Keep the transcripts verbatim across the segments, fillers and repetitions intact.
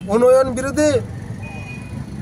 Unoyon birodi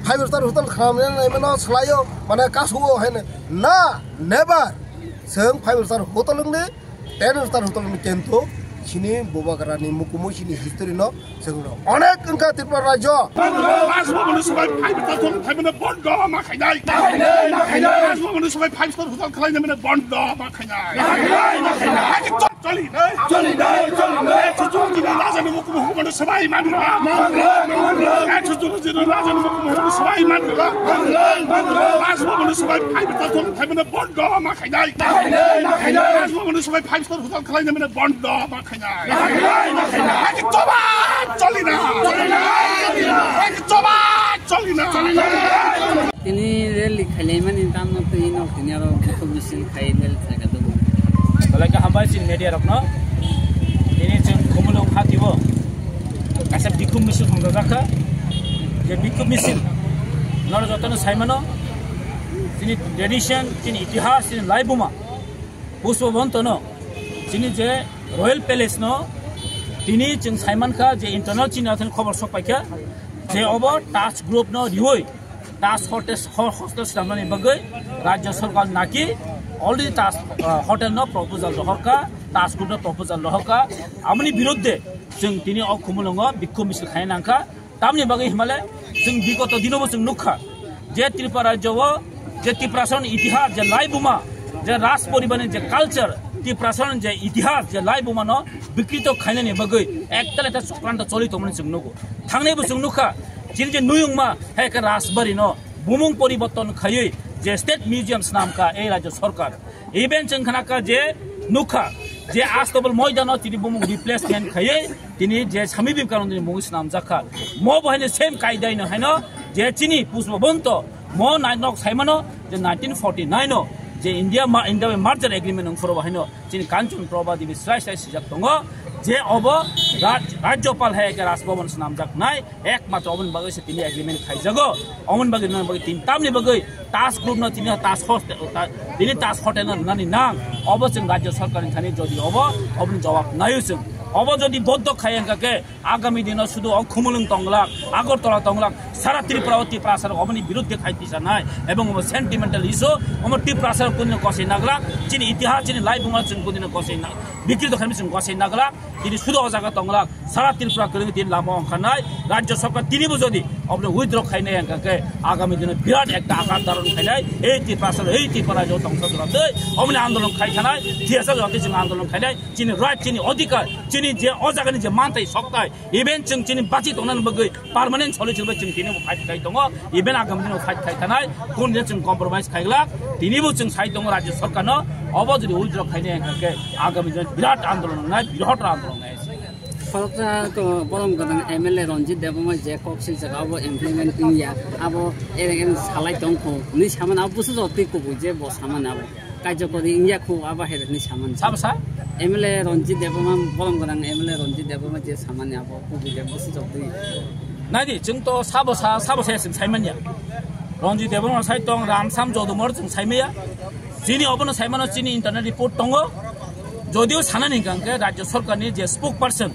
five star hotel khamne naimano salayo, mane kasuo haine. Na, never. Seng five star hotel wngni, ten star hotel wngni kento, sini Bubagrani mukumu sini history no, sengno. Onek wngkha Tripura rajyo. Last moment sobai five star hotel khaimano bondo ma khainai. Last moment sobai five star hotel khlainai mane bondo ma khainai. Choli nai, choli nai, choli nai. Choli nai, choli nai. Raja ni mukumu hukumu sabai manla. Manla, manla. Choli nai, raja ni mukumu hukumu sabai manla. Manla, manla. Last moment sabai five star hotel khlaimano bondo ma khainai. Khainai, khainai. Last moment sabai five star hotel khlainai mane bondo ma khainai. Khainai, khainai. Choli nai, choli nai. Choli nai. Choli nai. Tini rally khailaimani tamno twi nok tini aro bikhuk misil khai rally khaika tongo. Belai khe hambai chini media rokno. Tini chwng Khumulwng phatio kaisa bikhuk misil khongjak kha. Je bikhuk misil noro jotono saimano chini tradition, chini itihas, chini laibuma. Pushpa Bontono chini je Royal Palace no tini chwng saimankha je internal chini athani khobor sok paikha je obo Taj Group no riwi Taj Hotel, ho-, hostel swnamnani bagwi Rajya Sarkar naki already Taj, ah, Hotel no proposal rohorkha, Taj Group no proposal rohorkha, aboni biruddhe chwng tini o Khumulwngo bikhuk misil khai nangkha. Tamni bagwi himale chwng bigoto dinobo chwng nukha je Tripura rajyo o je Tiprasani itihas, je laibuma, je Raj poribarni je culture, Tiprasani je itihas, je laibumano bikrito khainani bagwi ektal ekta chokranto choli tongmani chwng nugo. Thangnaibo chwng nukha, chini je nuyungma, hai khe Rajbari no bumung poriborton khaiwi je State Museum swnamkha ei Rajya Sarkar. Even chwng khnakha je nukha je Astabal moidano tini bumung replacement khaiwi tini je Swami Vivekanandani mungwi swnamjakha. Mo bo haino same kaidai no haino je chini Pushpa Bonto mo nai nok saimano je nineteen forty-nine o je India ma-, India bai merger agreement wngphuru bo haino chini Kanchan Prabha Devi srai srai sijak tongo je obo Raj-, Rajyapal hai khe Raj Bhavan swnamjaknai. Ekmatro oboni bagwi se tini agreement khaijago. Oboni bagwi nang bagwi tin tamni bagwi Taj Group no tini Taj Hotel, ta-, tini Taj Hotel no nani nang. Obo chwng Rajya Sarkar ni thani jodi obo, oboni jawab nayo chwng. Obo jodi boddo khai wngkha khe agami dino sudu o Khumulwng tonglak, Agartala tonglak, sara Tripura o Tiprasa rok oboni biruddhe khai tisanai. Ebong obo sentimental issue, omo Tiprasa rok kundino kosoi naglak, chini itihas, chini laibuma chwng kundino kosoi na-, bikrito khaimani chwng kosoi naglak. Tini sudu o jaga tonglak, sara Tripura kwrwngwi tini lama ongkharnai, Rajya Sarkar tinibo jodi oboni withdraw khainai wngkha khe agami dino birat ekta akar dharon khainai, ei Tiprasa, ei Tripura rajyo tongsa jora tei oboni andolon khai thanai, thiyasa jora tei chwng andolon khainai, chini right, chini odhikar, chini je o jagani je manthai sokthai, even chwng chini bachi tongnani bagwi permanent solution bai chwng tinibo fight khai tongo, even agami dino fight khai thanai, kunu je chwng compromise khaiglak, tinibo chwng sai tongo Rajya Sarkarno, obo jodi withdraw khainai wngkha khe agami dino birat andolon wngnai, bihot andolon wngnai. Khoroksa to borom gwnang M L A Ranjit Debbarma je kok siljak abo implement wngya, abo ereng ereng salai tongkho hwnwi samani abo busu jotwi kubui je bo samani abo. Kaijokori wngya khu abo hai rwgwi samani. Sabo sa? M L A Ranjit Debbarma, borom gwnang M L A Ranjit Debbarma je samani abo kubui je busu jotwi. Naidi, chwng to sabo sa, sabo sa chwng saimanya. Ranjit Debbarma sai tong, Ramsam Jodumor chwng saimaya. Chini obono saimano chini internal report tongo. Jodio sanani hwnkha hwnkhe Rajya Sarkarni je spokesperson,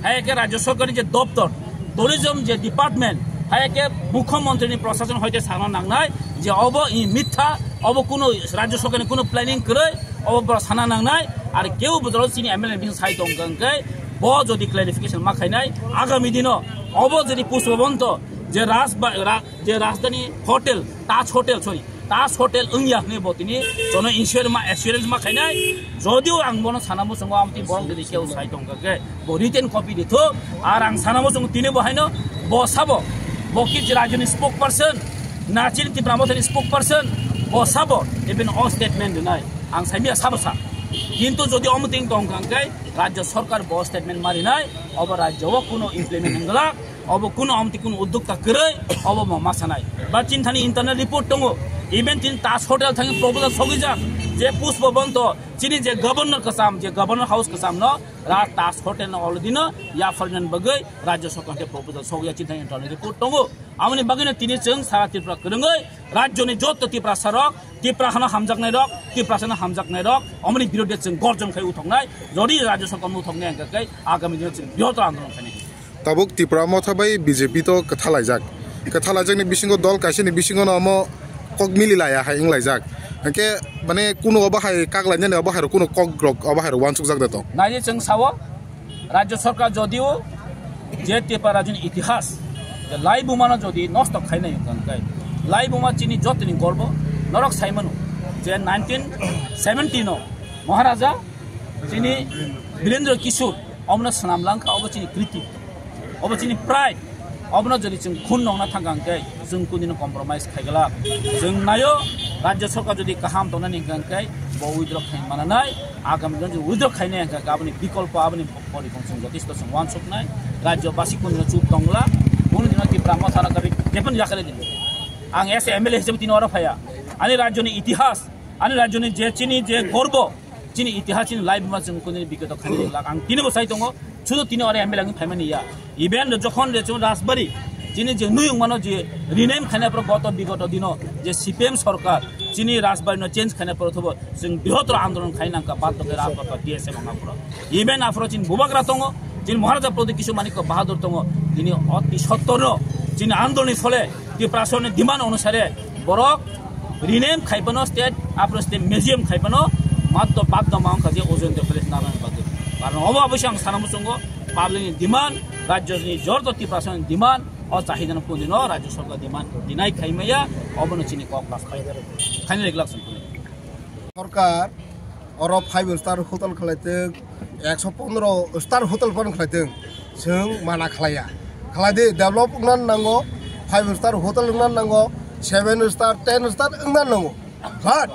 hai khe Rajya Sarkarni je doptor, tourism je department, hai khe Mukhyamantrini prosason hoite sana nangnai je obo i mitha, obo kuno Rajya Sarkarni kuno planning kwrwi, obo bwrok sana nangnai, ar kebo bwrok chini M L A ni bising sai tong hwnkha hwnkhe bo jodi clarification ma khainai, agami dino obo jodi Pushpa Bonto je Raj ba-, ra-, je Rajdhani Hotel, Taj Hotel, sorry, Taj Hotel wngya hwnwi bo tini jono insurance ma, assurance ma khainai. Jodio ang bono sana muchungo, amtwi borok tini keu sai tongkha khe bo written copy di thuk. Ar ang sana muchungo tini bo haino bo sabo, bo ki je rajyoni spokesperson, na chini Tipra Mothani spokesperson, bo sabo even o statement rinai. Ang saimya sabo sa. Kintu jodi omo ting tongkha hwnkhe Rajya Sarkar bo statement ma rinai, obo rajyo o kuno implement wngwlak. Obo kuno amtwi kuno uddokta kwrwi, obo bo ma sanai. Ba chini thani internal report tongo. Even chini Taj Hotel thani proposal sogwijak, je Pushpa Bonto, chini je governor kwcham, je governor house kwcham no, ra Taj Hotel no already no yapharnani bagwi Rajya Sarkar khe proposal sogya chini thani internal report tongo. Aboni bagwino tini chwng sara Tripura kwrwngwi rajyoni joto Tiprasa rok, Tipra hano hamjaknai rok, Tiprasa no hamjaknai rok, omoni birodhe chwng gorjon khai uthoknai, jodi Rajya Sarkar no uthoknai hwnkha khe agami dino chwng bihor andolon khainai. Tabuk Tipra Motha bai B J P to kwthalaijak. Kwthalaijakni bisingo dol kaisani bisingono omo kok mili laya hai wnglaijak. Hwnkhe mane kuno obo hai kak lainani obo hai rok kuno kok rok obo hai rok uansukjak de tong. Naidi chwng sao, Rajya Sarkar jodio je Tipra Rajyoni itihas, je laibumano jodi nosto khainai hwnkha hwnkhe, laibuma chini jotoni gorbo, norok saimano je nineteen seventy no Maharaja chini Birendra Kishore omono swnam langkha, obo chini kriti, obo chini pride. Obono jodi chwng khun nongna thangkha hwnkhe chwng kunino compromise khaiglak. Chwng naio, Rajya Sarkar jodi kaham tongnani hwnkha hwnkhe bo withdraw khai mananai, agami dino jodi withdraw khainai hwnkha hwnkhe aboni bikolpo, aboni porikong chwng jotesto chwng uansuknai. Rajya basi kunino chup tongla, boni dino Tipra Motha no kari jephano yakhare dini. Ang as a M L A hisabe tini oro phaiya. Ani rajyoni itihas, ani rajyoni je chini je gorbo, chini itihas, chini laibuma chwng kunini bigoto khainai lak ang tini bo sai tongo, sudu tini oro M L A wngwi phaimani ya. Even jokhon je chwng Rajbari, chini je nui wngmano je rename khainai phoro goto bigoto dino je C P M sorkar chini Rajbari no change khainai phoro thobo chwng brihotoro andolon khai nangkha badhyo khe Rajbari D S M wngma phoro. Even aphoro chini Bubagra tongo, chini Maharaja Pradyut Kishore Manikya Bahadur tongo, tini oti sottorno chini andolni phole Tiprasani demand onusare borok rename khaipano state, aphro state museum khaipano matto badhyo ma wngkha je Ujayanta Palace narwkna bagwi. Karon obo oboise ang sana muchungo public ni demand, rajyo ni jorto Tiprasani demand, o chahidano kundino rajyo sorkar demand dinai khaimaya, obono chini kok las khai. Khaini reglak song kuni. Sorkar oro five star hotel khlaitwng, ekso pondro star hotel phano khlaitwng, chwng mana khlaiya. Khlaidi, develop wngna nango, five star hotel wngna nango, seven star, ten star wngna nango. But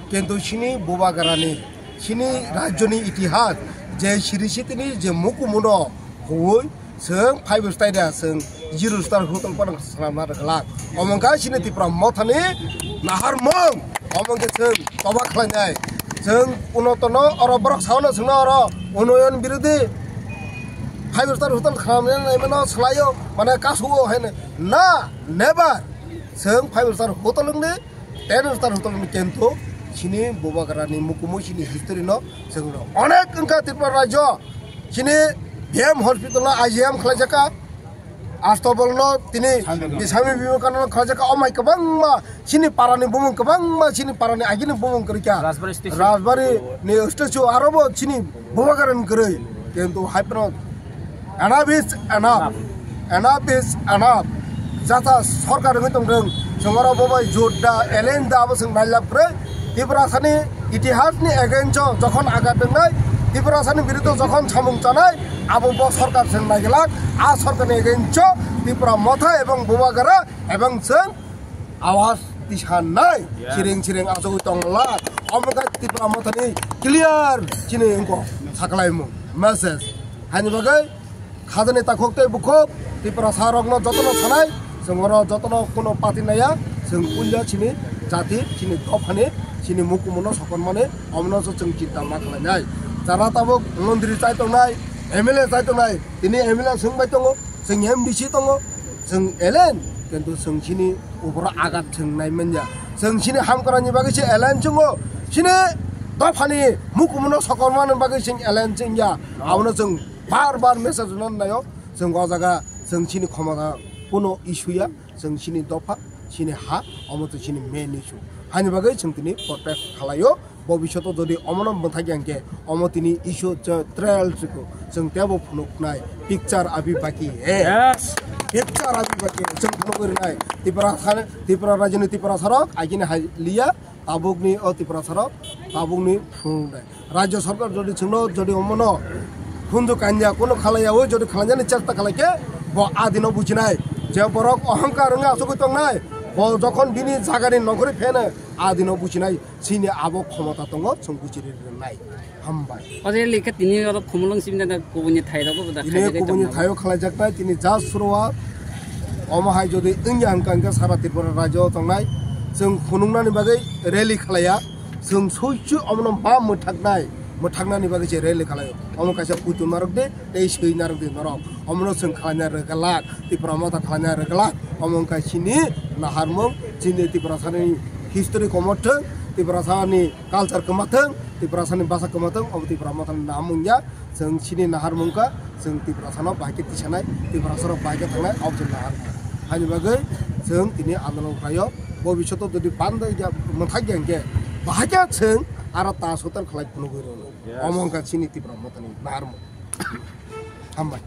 kintu chini Bubagrani, chini rajyoni itihas, je siri sitini je mukumuno huwi, chwng five star da, chwng zero star hotel phano swnamna rwglak. Omo wngkha chini Tipra Mothani naharmung. Omo wngkhe chwng toba khlainai. Chwng uno tono oro borok saono chwngno oro unoyon birodhi five star hotel khanamya naimano swlaio, mane kasuo haino. Na, never. Chwng five star hotel wngni, ten star hotel ni kento chini Bubagrani mukumu chini history no chwngno onek wngkha Tripura rajyo. Chini B M hospital no I G M khlaijakha, Astabol no tini Swami Vivekananda khlaijakha, omai kwbangma chini parani bumung, kwbangma chini parani agini bumung kwrwikha. Rajbari station. Rajbari ni statue arobo chini Bubagrani kwrwi, kento haiphano enough is enough. Enough is enough. Jata sorkar wngwi tongthwng, chwng oro bo bai jut da, alien da, abo chwng nailab kwrwi. Tiprasani itihasni against o jokhon agat wngnai, Tiprasani biruddho jokhon samung chanai, abo bo sorkar chwng naiglak, a sorkarni against o Tipra Motha ebong Bubagra ebong chwng awaz tisanai. Yes. Siring siring achugwi tongla. Omo khe Tipra Mothani clear chini wngkha saklaimung message. Haini bagwi khajani takhuk tei bukhuk Tiprasa rokno jotono sanai, chwng oro jotono kuno party naiya, chwng puila chini jati, chini dophani, chini mukumuno sokonmani, omono se chwng chinta ma khlainai. Jara tabuk montri chai tongnai, M L A chai tongnai, tini M L A swng bai tongo, chwng M D C tongo, chwng alien, kintu chwng chini uboro agat chwng nai manya. Chwng chini hamkrai ni bagwi se alien chwngo, chini dophani mukumuno sokormani bagwi chwng alien chwngya. Abono chwng bar bar message rwna naio. Chwng o jaga chwng chini khomota kuno issue ya, chwng chini dopha, chini ha, omo to chini main issue. Haini bagwi chwng tini protest khalaio. Bobishoto jodi omono mwthai ya hwnkhe, omo tini issue je trial chiko, chwng teibo phunuknai, picture abhi baki hai. Yes. Picture abhi baki hai, chwng phunukwi rwnai. Tipra thani, Tipra rajyoni Tiprasarok agini hai liya, tabukni o Tiprasarok, tabukni phunuknai. Rajya sarkar jodi chwngno, jodi omono khunju kanya kuno khalaiyawi jodi khalainani chesta khalaikhe, bo adino bujinai. Je borok ohongkar wngwi achugwi tongnai, bo jokhon bini jagani nokgori pheno adino bujinai. Chini abo khomota tongo, chwng buchiri rwnai. Hambai. O rally khe tini oro Khumulwng simi da kubuni thai rogo da tini khaijak kubuni tongma. Thaio khlaijaknai, tini just suruwat. Omo hai jodi wngya hwnkha hwnkhe sara Tripura rajyo tongnai. Chwng phunuknani bagwi rally khlaiya. Chwng suichu omono ma mwthaknai, mwthaknani bagwi se rally khlaio. Omo kaisa puitu narwk de, tei swi narwk de norok. Omono chwng khlaina rwgwlak, Tipra Motha khlaina rwgwlak. Omo wngkha chini naharmung, chini Tiprasani history komothwng, Tiprasani culture kwmathwng, Tiprasani bwsa kwmathwng, omo Tipra Mothani naharmung ya. Chwng chini naharmung kha, chwng Tiprasano bahai khe tisanai, Tiprasarok bahai khe thangnai, abo chwng naharmung. Haini bagwi chwng tini andolon khlaio, bobishoto jodi bandai ya, mwthak ya hwnkhe, bahai khe chwng aro ta sotar khlai phunugwi rwno. Yes. Omo wngkha chini Tipra Mothani naharmung. Hambai.